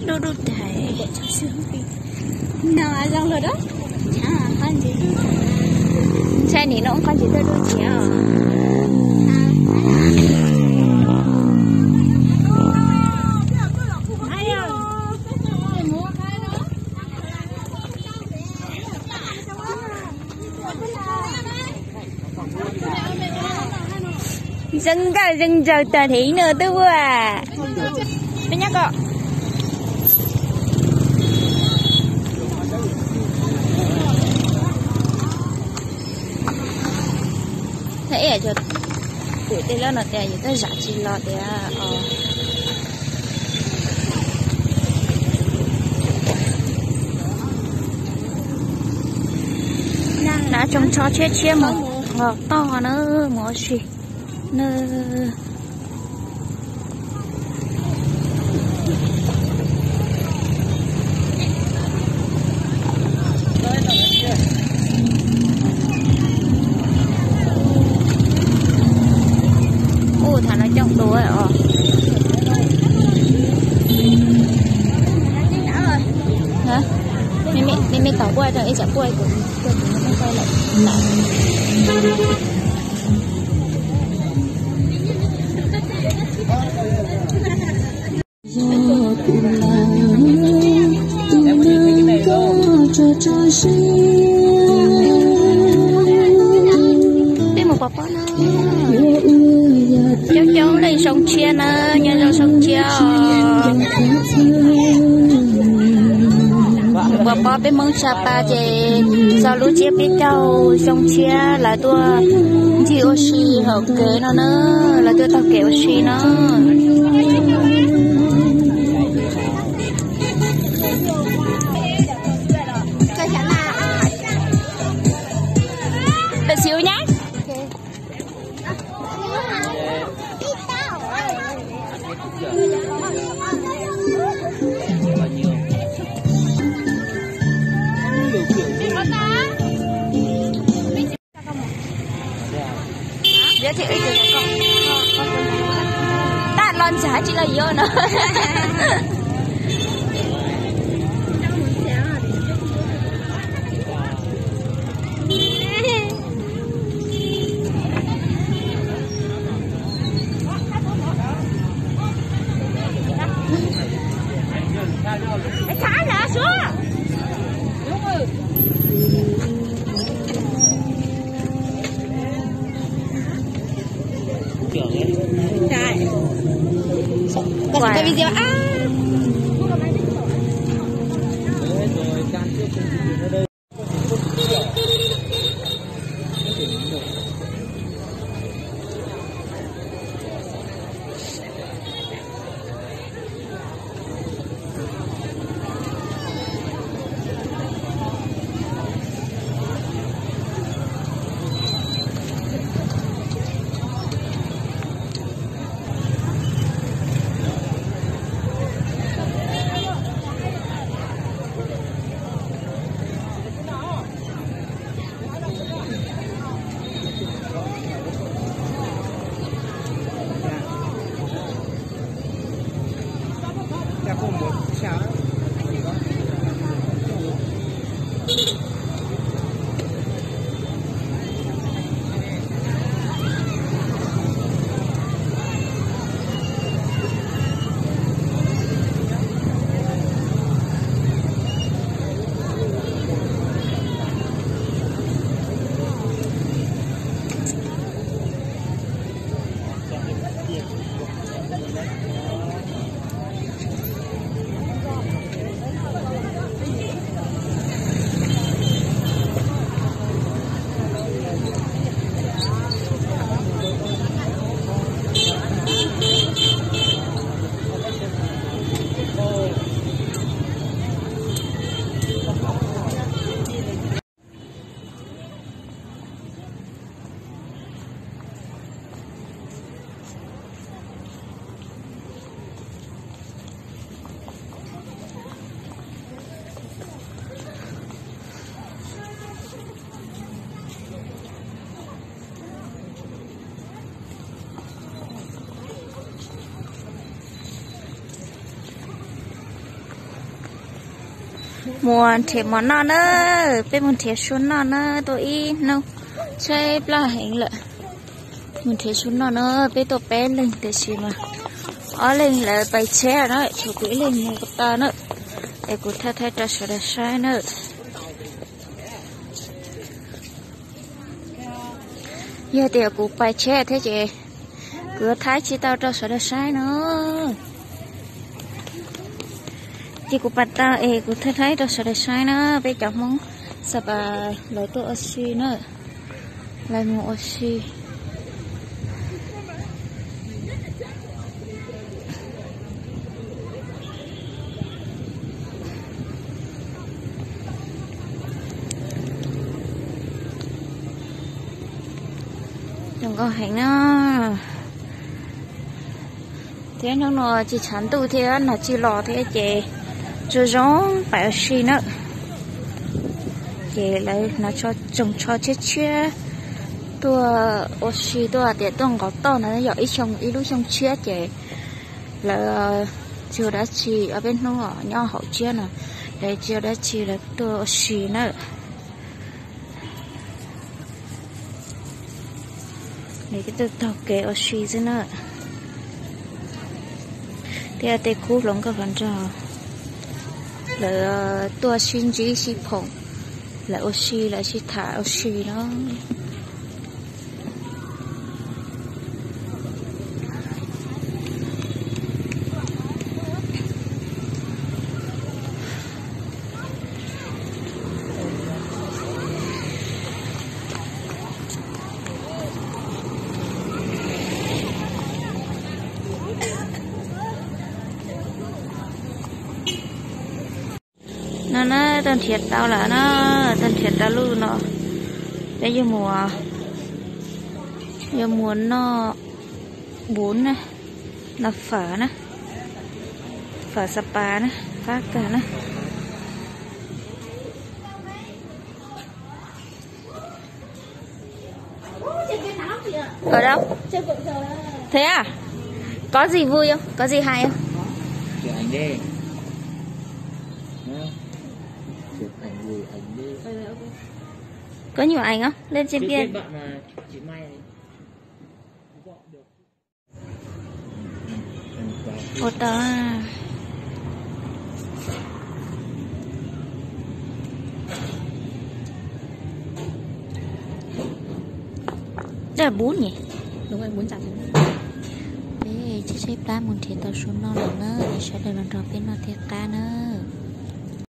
Dub dub tais. Ntshai nim no qhov ntsis dub dub tais os. Zeeg nkawj zeeg nraug tag heev no twb ua. Peb nyob ko. Ib yam cov pum tej lab no tias yus twb zam tsis los tias os. Hnav tsoos tsho tshiab tshiab mus toj na, mus ua si na. Ub, thaum no coob dua os. Me me tom puaj rau ib tsam puaj kuv kuv kuv lawm. Peb mus pov pob no. Coob coob leej zoo tshiab na, nyob zoo zoo tshiab os. Pov pob peb Hmoob Sa Pa ces txog lub tsiab peb caug zoo tshiab lawv tuaj ncig ua si hauv kev no na, lawv tuaj taug kev ua si no. Tam sim ua nyab. Tag los ntxhab tsis los yuav no. Quay video a. Mus nrhiav mov noj na, peb mus nrhiav su noj na, tuaj ib hnub tshaib plab heev lawm. Mus nrhiav su noj na, peb tuaj peb leeg tiam sis mas ob leeg lawv pais tsheb na, tshuav kuv ib leeg mus ko taw na. Es kuv thaij thaij rau sawv daws saib na. Yog tias kuv pais tsheb thiab ces kuv yuav thaij tsis tau rau sawv daws saib no. Ces kuv pais tau es kuv thaij thaij rau sawv daws saib na, peb cov Hmoob Xa Pas lawv tuaj ua si na, lawv mus ua si. Zoo nkauj heev na. Thiab hnub no tsis tshav ntuj thiab nag tsis los thiab ces zoo zoo pais ua si na. Ces lawv hnav tsoos tsho tshiab tshiab tuaj ua si, tuaj tias tuaj nqos toj na, yog ib xyoo ib lub xyoo tshiab ces lawv tsis ua dab tsi, ob peb hnub nyob hauv tsiab no, lawv tsis ua dab tsi lawv tuaj ua si na. Nws twb taug kev ua si xwb na. Thiab tej khub hluas nkauj hluas nraug lawv tuaj sib ntsib sib phoom, lawv ua si lawv sib tham ua si no. No na, tau nrhiav tau lawm na, tau nrhiav tau lub no. Peb yuav mus, yuav mus noj bún na, noj phở na, phở Sapa na, fab kawg na. Ở đâu? Thế à? Có gì vui không? Có gì hay không? Chụp ảnh đi. Đó. Chụp ảnh gửi ảnh đi. Có nhiều ảnh không? Lên trên kia. Bạn mà chị Mai này. Ua tau. Rất là bún nhỉ? Đúng rồi, bún chả trứng. Peb tshaib tshaib plab mus nrhiav tau su noj lawm na, es sawv daws los nrog peb noj thiab qab na.